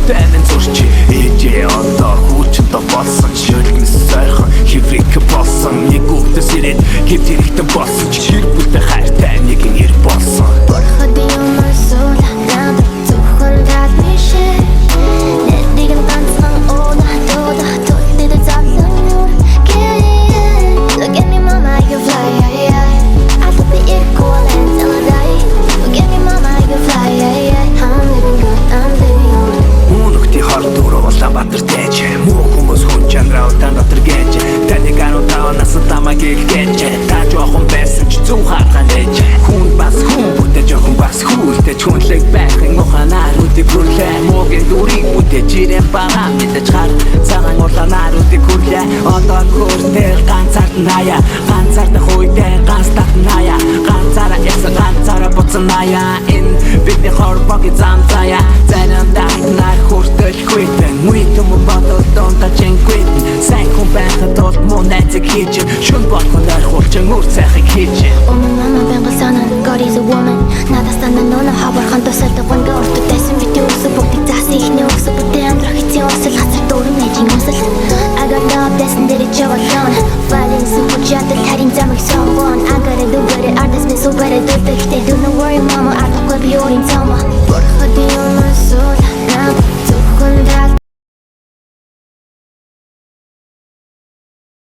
Нүдэн зурч ээжээ. Одоо хүүчин до болсон, шөлмөс ойрхон хэврик болсон. Нэг хүүхдээс ирээд гівт хэрэгтэй болсон ч гэр бүлтэй хайртай нэгэн эр болсон. Бурхад юм асуула, надад зөвхөн тал биш. Нэрийг нь ганцхан уула, дуула, төлдөд зовлон нүр. Look at me, mama, I can fly, yeah, yeah. I би ирэхгүй until I die. Look at me, mama, I can fly, yeah, yeah. I'm living good, I'm living good. Үүнхтийн 24 Улаанбаатар дэж. Муу хүмүүс хүн чанараа удаан дотор гэж. Таныг 15 наснд намайг илгээж. Та жоохон байсан ч зөв хаалгаа нээж. Хүн бас хүн бүтээж, охин бас хүлдэж. Хүнлэг байхын ухаанаар үдийг хүрлээ. Муугийн дүрийг бүтээж ирэн байгаа мэдэж хар. Цагаан улаанаар үдийг хүрлээ. Одоо хүртэл ганцаард наяа. Ганцаардах үедээ ганц татнаяа. Ганцаараа ясан, ганцаараа буцан наяа. Энэ бидний хорбогийн зам заяа. Заримдаа нар хүртэл хүйтэн. Үе түмэн бодол дундаа чингүйтэн. Сайн хүн байхад тулд муу найзыг хийж. Шүн болгон ойрхуулчин үр цайхыг хийж. Oh my mama байнга санаа, God is a woman. Надаас дандаа нүүнэ хавархан тусалдаг. Гонго уртад байсан бити өсөв бүгдийг заасан ихний өсөв. Бүтэн амьдрах эцсийн усал хацар дөрөн ээжийн өсөл. I got love дэсэн дээр чи болон Falling супер чадал харин замыг сонгон. I gotta do better, ардас минь so better. Дүүлдэгтэй. Do not worry, mama, ардахгүй би өөрийн цамаа. Бурхад юм.